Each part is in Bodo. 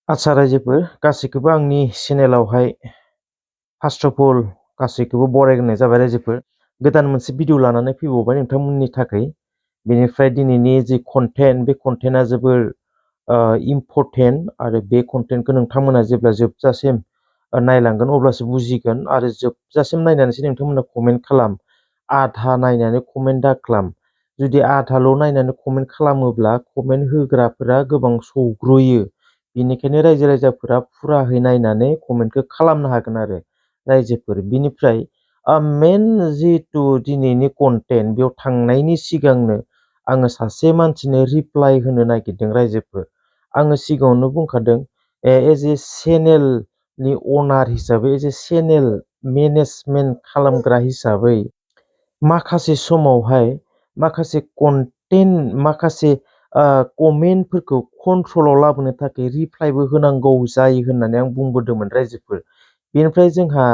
आच्चा रायजोफोर गासैखौबो आंनि चेनेलावहाय फार्स्ट अफ अल गासैखौबो बरायग्रोनाय जाबाय रायजोफोर। गोदान मोनसे भिडिअ लानानै फैबावबाय नोंथांमोननि थाखाय। बेनिफ्राय दिनैनि जि कन्टेन्ट, बे कन्टेन्टआ जोबोर इम्परटेन्ट आरो बे कन्टेन्टखौ नोंथांमोना जेब्ला जोबजासिम नायलांगोन अब्लासो बुजिगोन आरो जोबजासिम नायनानैसो नोंथांमोना कमेन्ट खालाम। आधा नायनानै कमेन्ट दाखालाम। जुदि आधाल' नायनानै कमेन्ट खालामोब्ला कमेन्ट होग्राफोरा गोबां सौग्रुयो। बेनिखायनो रायजो राजाफोरा फुराहै नायनानै कमेन्टखौ खालामनो हागोन आरो रायजोफोर। बिनिफ्राय मेन जिहेथु दिनैनि कन्टेन्ट बेयाव थांनायनि सिगांनो आङो सासे मानसिनो रिप्लाइ होनो नागिरदों रायजोफोर। आङो सिगाङावनो बुंखादों एज ए चेनेलनि अनार हिसाबै, एज ए चेनेल मेनेजमेन्ट खालामग्रा हिसाबै माखासे समावहाय माखासे कन्टेन्ट, माखासे कमेन्टफोरखौ कन्ट्रलाव लाबोनो थाखाय रिप्लाइबो होनांगौ जायो होननानै आं बुंबोदोंमोन रायजोफोर। बेनिफ्राय जोंहा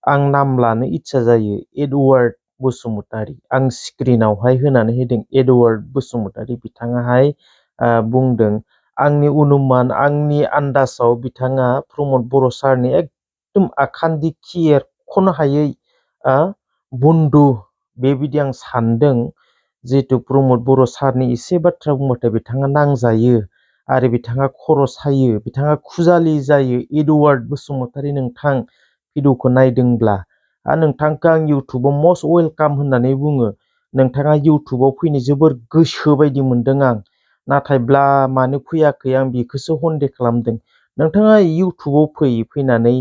आं नाम लानो इच्छा जायो, एडवार्ड बसुमतारी। आं स्क्रिनावहाय होनानै होदों एडवार्ड बसुमतारी। बिथाङाहाय बुंदों, आंनि अनुमान, आंनि आन्दाजाव बिथाङा प्रमद बर' सारनि एकदम आखान्दिखि एरख'नो हायै बन्दु बेबायदि आं सानदों। जिहेतु प्रमद बर' सारनि एसे बाथ्रा बुंबाथाय बिथाङा नांजायो आरो बिथाङा खर' सायो, बिथाङा खुजालि जायो। एडवार्ड बसुमतारी, नोंथां भिडिअखौ नायदोंब्ला नोंथांखौ आं इउटुबाव मस्ट वेलकाम होननानै बुङो। नोंथाङा इउटुबाव फैनो जोबोर गोसो बायदि मोनदों आं, नाथायब्ला मानो फैयाखै आं बेखौसो सन्देह खालामदों। नोंथाङा इउटुबाव फैनानै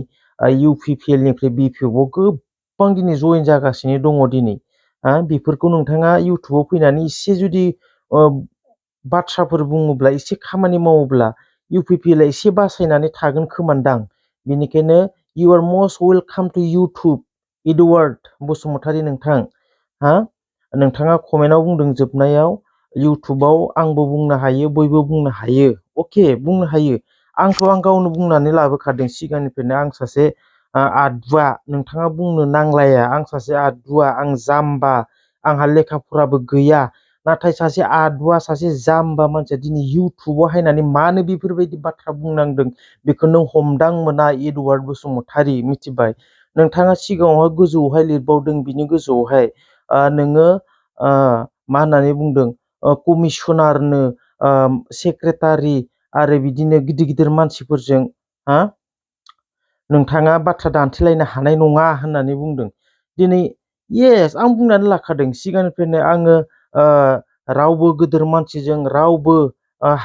UPPLनिफ्राय BPFआव गोबां दिनै जइन जागासिनो दङ दिनै। बेफोरखौ नोंथाङा इउटुबाव फैनानै एसे जुदि बाथ्राफोर बुङोब्ला, एसे खामानि मावोब्ला UPPLआ एसे बासायनानै थागोन खोमान्दां। बेनिखायनो you are most welcome to YouTube Edward Basumatary नोंथां। नोंथाङा कमेन्टआव बुंदों जोबनायाव, इउटुबाव आंबो बुंनो हायो, बयबो बुंनो हायो। अके, बुंनो हायो। आं गावनो बुंनानै लाबोखादों सिगांनिफ्रायनो, आं सासे आदुवा, नोंथाङा बुंनो नांलाया, आं सासे आदुवा, आं जाम्बा, आंहा लेखा फराबो गैया। नाथाय सासे आदुवा, सासे जाम्बा मानसिया दिनै इउटुबाव हायनानै मानो बेफोरबायदि बाथ्रा बुंनांदों बेखौ नों हमदां मोना एडवार्ड बसुमतारी, मिथिबाय? नोंथाङा सिगाङावहाय गोजौआवहाय लिरबावदों, बिनि गोजौआवहाय नोङो मा होननानै बुंदों, कमिसनारनो, सेक्रेटारि आरो बिदिनो गिदिर गिदिर मानसिफोरजों नोंथाङा बाथ्रा दान्थेलायनो हानाय नङा होननानै बुंदों। दिनै येस, आं बुंनानै लाखादों सिगांनिफ्रायनो, आङो रावबो गिदिर मानसिजों, रावबो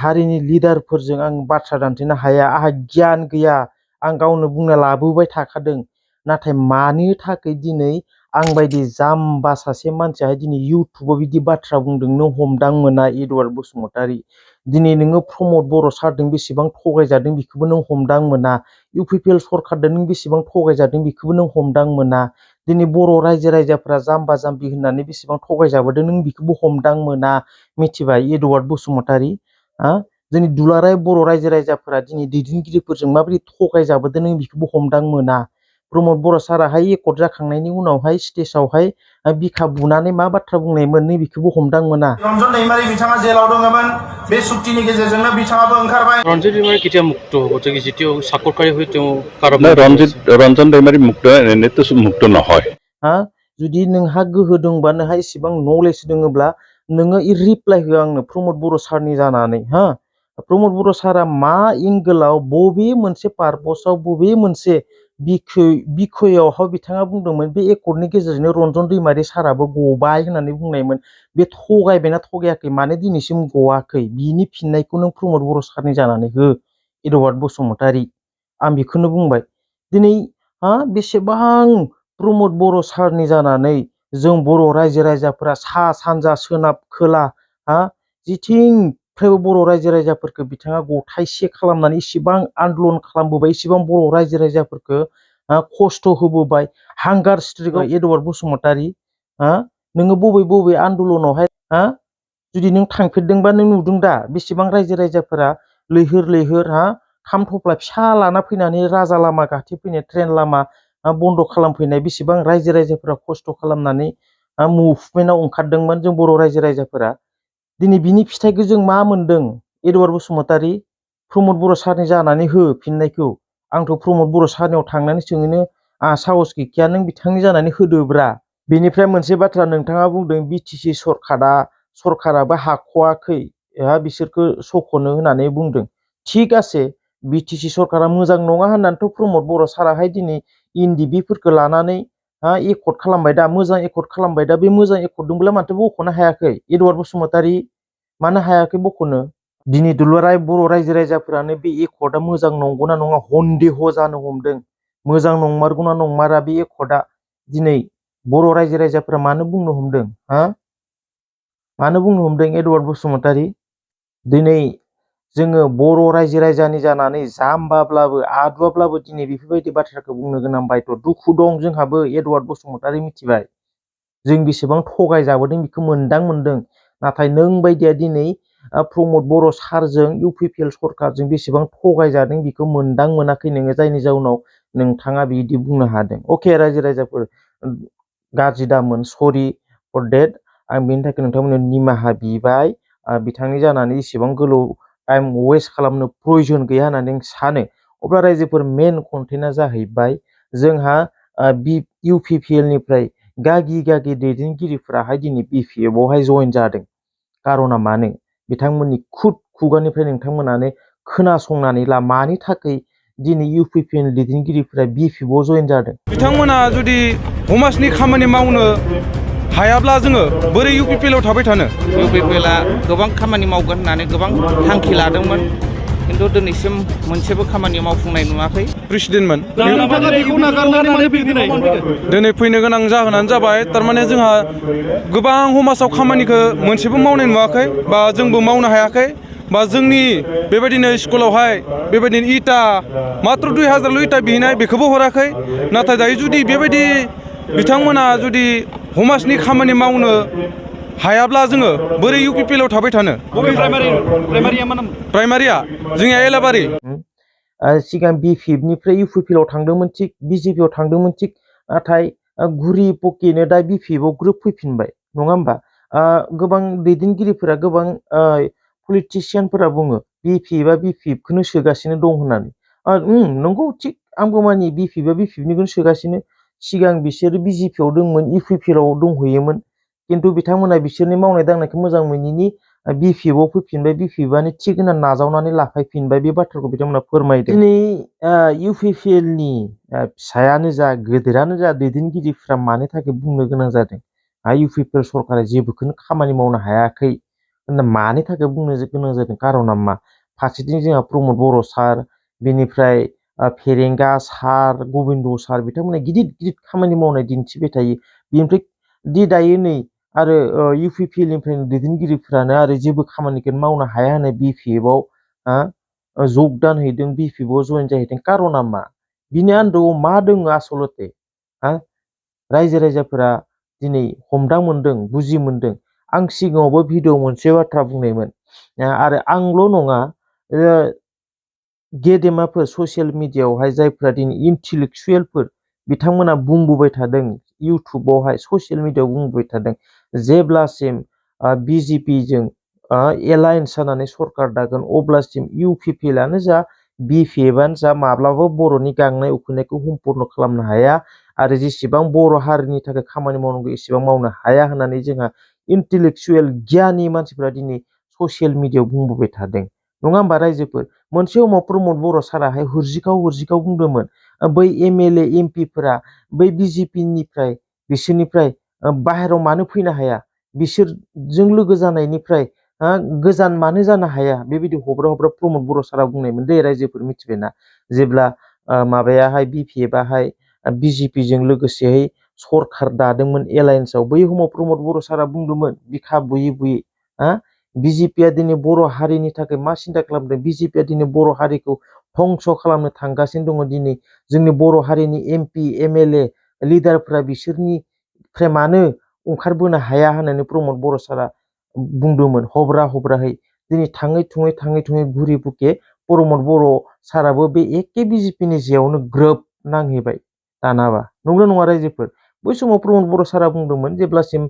हारिनि लिडारफोरजों आं बाथ्रा दान्थेनो हाया, आंहा गियान गैया, आं गावनो बुंना लाबोबाय थाखादों। नाथाय मानि थाखाय दिनै आं बायदि जाम्बा सासे मानसियाहाय दिनै इउटुबाव बिदि बाथ्रा बुंदों नों हमदां मोना एडवार्ड बसुमतारी? दिनै नोङो प्रमद बर' सारजों बेसेबां थगायजादों बेखौबो नों हमदां मोना। UPPL सरकारजों नों बेसेबां थगायजादों बेखौबो नों हमदां मोना। दिनै बर' रायजो राजाफोरा जाम्बा जाम्बि होननानै बेसेबां थगायजाबोदों नों बेखौबो हमदां मोना, मिथिबाय एडवार्ड बसुमतारी? जोंनि दुलाराय बर' रायजो राजाफोरा दिनै दैदेनगिरिफोरजों माबोरै थगायजाबोदों नों बेखौबो हमदां मोना। प्रमद बर' साराहाय एकर्ड जाखांनायनि उनावहाय स्टेजावहाय बिखा बुनानै मा बाथ्रा बुंनायमोन नों बेखौबो हमदां मोना। रन्जन दैमारि बिथाङा जेलाव दङमोन, बे চুক্তিनि गेजेरजोंनो बिथाङाबो ओंखारबाय। রঞ্জন दैमाৰী কেতিয়া মুক্ত হ'ব? যেতিয়াও চাকৰকাৰী হৈ তেওঁ ৰঞ্জন दैमाৰী মুক্ত এনেতো মুক্ত নহয়। जुदि नोंहा गोहो दंबा, नोंहा इसेबां नलेज दङब्ला नोङो रिप्लाइ हो आंनो प्रमद बर' सारनि जानानै। प्रमद बर' सारा मा एंगोलाव, बबे मोनसे पारपसाव, बबे मोनसे बिखयावहाय बिथाङा बुंदोंमोन बे एकर्डनि गेजेरजोंनो रन्जन दैमारि साराबो गबाय होननानै बुंनायमोन? बे थगायबायना थगायाखै? मानो दिनैसिम गवाखै? बिनि फिननायखौ नों प्रमद बर' सारनि जानानै हो एडवार्ड बसुमतारी। आं बेखौनो बुंबाय। दिनै बेसेबां प्रमद बर' सारनि जानानै जों बर' रायजो राजाफोरा सा सानजा सोनाब खोला जेथिंफ्रायबो बर' रायजो राजाफोरखौ बिथाङा गथायसे खालामनानै इसेबां आन्दलन खालामबोबाय, इसेबां बर' रायजो राजाफोरखौ खस्थ' होबोबाय। हांगार स्ट्राइकआव एडवार्ड बसुमतारी नोङो बबे आन्दलनावहाय जुदि नों थांफेरदोंबा नों नुदों दा बेसेबां रायजो राजाफोरा लैहोर लैहोर खाम थफ्ला फिसा लाना फैनानै राजा लामा गाथेफैनाय, ट्रेन लामा बन्द' खालामफैनाय, बेसेबां रायजो राजाफोरा खस्थ' खालामनानै मुभमेन्टआव ओंखारदोंमोन जों बर' रायजो राजाफोरा। दिनै बिनि फिथाइखौ जों मा मोनदों एडवार्ड बसुमतारी? प्रमद बर' सारनि जानानै हो फिननायखौ आंथ' प्रमद बर' सारनियाव थांनानै सोंनो आंहा साहस गैखाया नों बिथांनि जानानै होदोब्रा। बेनिफ्राय मोनसे बाथ्रा नोंथाङा बुंदों बिटिसि सरकाराबो हाख'वाखै बिसोरखौ सख'नो होननानै बुंदों। थिग आसे बिटिसि सरकारा मोजां नङा होननानैथ' प्रमद बर' साराहाय दिनै NDB-फोरखौ लानानै एकर्ड खालामबाय दा मोजां एकर्ड खालामबाय दा बे मोजां एकर्डजोंब्ला माथो बख'नो हायाखै एडवार्ड बसुमतारी मानो हायाखै बख'नो? दिनै दुलाराय बर' रायजो राजाफोरानो बे एकर्डआ मोजां नंगौना नङा सन्देह जानो हमदों। मोजां नंमारगौना नंमारा बे एकर्डआ दिनै बर' रायजो राजाफोरा मानो बुंनो हमदों मानो बुंनो हमदों एडवार्ड बसुमतारी? दिनै जोङो बर' रायजो राजानि जानानै जाम्बाब्लाबो आदुवाब्लाबो दिनै बेफोरबायदि बाथ्राखौ बुंनो गोनां बायथ' दुखु दं जोंहाबो एडवार्ड बसुमतारी मिथिबाय। जों बेसेबां थगायजाबोदों बेखौ मोनदों। नाथाय नों बायदिया दिनै प्रमद बर' सारजों UPPL सरकारजों बेसेबां थगायजादों बेखौ मोनाखै नोङो जायनि जाउनाव नोंथाङा बिदि बुंनो हादों। अके रायजो राजाफोर गाज्रि दामोन सरि फर डेट आं बेनि थाखाय नोंथांमोननो निमाहा बिबाय। बिथांनि जानानै एसेबां गोलाव टाइम वेस्ट खालामनो प्रयजन गैया होननानै आं सानो। अब्ला रायजोफोर मेन कन्टेन्टआ जाहैबाय जोंहा UPPL निफ्राय गागि दैदेनगिरिफोराहाय दिनै BPF-आवहाय जइन जादों। कारना मानो? बिथांमोननि खुगानिफ्राय नोंथांमोनानो खोनासंनानै ला मानि थाखाय दिनै UPPL दैदेनगिरिफोरा BPF-आव जइन जादों। बिथांमोना जुदि समाजनि खामानि मावनो हायाब्ला जोङो बोरै UPPL-आव थाबाय थानो? UPPL-आ गोबां खामानि मावगोन होननानै गोबां थांखि लादोंमोन खिन्थु दिनैसिम मोनसेबो खामानि मावफुंनाय नुवाखै। प्रेसिडेन्टमोन दिनै फैनो गोनां जाहोनानो जाबाय थारमाने जोंहा गोबां समाजाव खामानिखौ मोनसेबो मावनाय नुवाखै बा जोंबो मावनो हायाखै बा जोंनि बेबायदिनो स्कुलावहाय बेबायदिनो इटा मात्र 2000ल' इटा बिहैनाय बेखौबो हराखै। नाथाय दायो जुदि बेबायदि बिथांमोना जुदि समाजनि खामानि मावनो हायाब्ला जोङो बोरै UPPL-आव थाबाय थानो? प्राइमारिया जोंनिया एलाबारि। सिगां BPF-निफ्राय UPPL-आव थांदोंमोन थिग BJP-आव थांदोंमोन थिग नाथाय घुरि पकेनो दा BPF-आव ग्रोब फैफिनबाय नङा होमबा? गोबां दैदेनगिरिफोरा गोबां पलिटिसियानफोरा बुङो BPF-आ BPF-खौनो सोगासिनो दं होननानै। नंगौ थिग आंबो मानि BPF-आ BPF-निखौनो सोगासिनो। सिगां बिसोरो BJP-आव दंमोन UPPL-आव दंहैयोमोन खिन्थु बिथांमोना बिसोरनि मावनाय दांनायखौ मोजां मोनिनि BPF-आव फैफिनबाय। BPF-आनो थिग होनना नाजावनानै लाफायफिनबाय बे बाथ्राखौ बिथांमोना फोरमायदों। दिनै UPPL-नि फिसायानो जा गेदेरानो जा दैदेनगिरिफ्रा मानि थाखाय बुंनो गोनां जादों UPPL सरकारा जेबोखौनो खामानि मावनो हायाखै होनना मानि थाखाय बुंनो गोनां जादों? कारना मा? फारसेथिं जोंहा प्रमद बर' सार बेनिफ्राय फेरेंगा सार गबिन्द सार बिथांमोना गिदिर खामानि मावनाय दिन्थिबाय थायो। बेनिफ्राय दायो नै आरो UPPL-निफ्राय दैदेनगिरिफ्रानो आरो जेबो खामानिखौ मावनो हाया होननाय BPF-आव जगदान हैदों BPF-आव जइन जाहैदों। कारना मा? बिनि आन्दोआव मा दङ आसलते? रायजो राजाफोरा दिनै हमदां मोनदों बुजि मोनदों। आं सिगाङावबो भिडिअ मोनसे बाथ्रा बुंनायमोन आरो आंल' नङा गेदेमाफोर ससियेल मिडियाआवहाय जायफोरा दिनै इन्टेलेक्सुवेलफोर बिथांमोना बुंबोबाय थादों इउटुबावहाय ससियेल मिडियाआव बुंबोबाय थादों जेब्लासिम BJP-जों एलायन्स जानानै सरकार दागोन अब्लासिम UPPL-आनो जा BPF-आनो जा माब्लाबा बर'नि गांनाय उखैनायखौ सम्पुर्ण खालामनो हाया आरो जेसेबां बर' हारिनि थाखाय खामानि मावनांगौ एसेबां मावनो हाया होननानै जोंहा इन्टेलेक्सुवेल गियानि मानसिफ्रा दिनै ससियेल मिडियाआव बुंबोबाय थादों। नङा होमबा रायजोफोर? मोनसे समाव प्रमद बर' साराहाय हुरजिखाव बुंदोंमोन बै MLA MP-फोरा बै BJP-निफ्राय बिसोरनिफ्राय बाहेरायाव मानो फैनो हाया? बिसोरजों लोगो जानायनिफ्राय गोजान मानो जानो हाया? बेबायदि हब्रा प्रमद बर' सारा बुंनायमोन दे रायजोफोर मिथिबायना? जेब्ला माबायाहाय BPF-आहाय BJP-जों लोगोसेयै सरकार दादोंमोन एलायन्सआव बै समाव प्रमद बर' सारा बुंदोंमोन बिखा बुयै BJP-आ दिनै बर' हारिनि थाखाय मा सिन्था खालामदों? BJP-आ दिनै बर' हारिखौ धंस खालामनो थांगासिनो दङ। दिनै जोंनि बर' हारिनि MP MLA लिडारफ्रा बिसोरनिफ्राय मानो ओंखारबोनो हाया होननानै प्रमद बर' सारा बुंदोंमोन हब्राहै। दिनै थाङै थुङै घुरि पुके प्रमद बर' साराबो बे एखे BJP-नि जेयावनो ग्रोब नांहैबाय दानाबा। नंगौ नङा रायजोफोर? बै समाव प्रमद बर' सारा बुंदोंमोन जेब्लासिम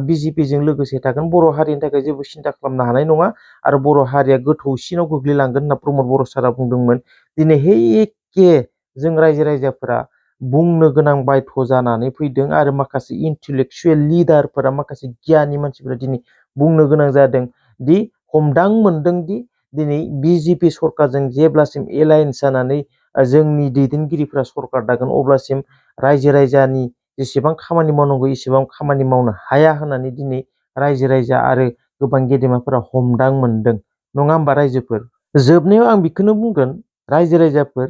बिजेपिजों लोगोसे थागोन बर' हारिनि थाखाय जेबो सिन्था खालामनो हानाय नङा आरो बर' हारिया गोथौसिनाव गोग्लैलांगोन होनना प्रमद बर' सारा बुंदोंमोन। दिनै हे एखे जों रायजो राजाफोरा बुंनो गोनां बायध' जानानै फैदों आरो माखासे इन्टेलेक्सुयेल लिडारफोरा माखासे गियानि मानसिफोरा दिनै बुंनो गोनां जादों दि हमदां मोनदों दि दिनै बिजेपि सरकारजों जेब्लासिम एलायन्स जानानै जोंनि दैदेनगिरिफ्रा सरकार दागोन अब्लासिम रायजो राजानि जेसेबां खामानि मावनांगौ एसेबां खामानि मावनो हाया होननानै दिनै रायजो राजा आरो गोबां गेदेमाफोरा हमदां मोनदों नङा होमबा रायजोफोर। जोबनायाव आं बेखौनो बुंगोन रायजो राजाफोर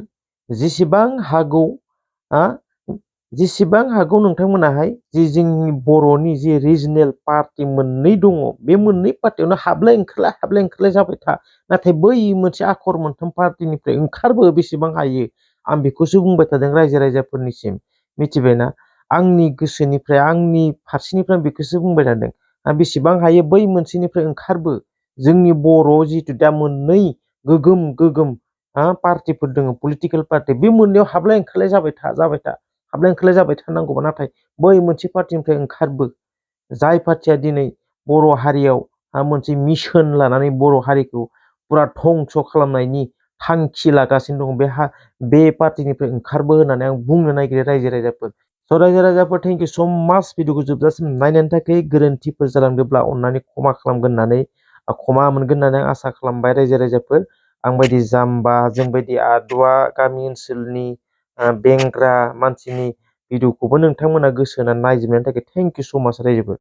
जेसेबां हागौ जेसेबां हागौ नोंथांमोनाहाय जि जोंनि बर'नि जि रिजनेल पार्टि मोननै दङ बे मोननै पार्टियावनो हाबलाय ओंखारलाय जाबाय था नाथाय बै मोनसे आखर मोनथाम पार्टिनिफ्राय ओंखारबो बेसेबां हायो आं बेखौसो बुंबाय थादों रायजो राजाफोरनिसिम मिथिबायना आंनि गोसोनिफ्राय आंनि फारसेनिफ्राय आं बेखौसो बुंबाय थादों आं बेसेबां हायो बै मोनसेनिफ्राय ओंखारबो जोंनि बर'आव जिहेथु दा मोननै गोगोम पार्टिफोर दङ पलिटिकेल पार्टि बे मोननैयाव हाबलाय ओंखारलाय जाबाय था हाबलाय ओंखारलाय जाबाय थानांगौबा नाथाय बै मोनसे पार्टिनिफ्राय ओंखारबो जाय पार्टिया दिनै बर' हारियाव मोनसे मिशन लानानै बर' हारिखौ पुरा धंस खालामनायनि थांखि लागासिनो दं बे पार्टिनिफ्राय ओंखारबो होननानै आं बुंनो नागिरो रायजो राजाफोर। स' रायजो राजाफोर थेंक इउ स' माच भिडिअखौ जोबजासिम नायनायनि थाखाय गोरोन्थिफोर जालांदोंब्ला अननानै क्षमा खालामगोन होननानै क्षमा मोनगोन होननानै आं आसा खालामबाय रायजो राजाफोर। आं बायदि जाम्बा जों बायदि आदुवा गामि ओनसोलनि बेंग्रा मानसिनि भिडिअखौबो नोंथांमोना गोसो होनानै नायजोबनायनि थाखाय थेंक इउ स' माच रायजोफोर।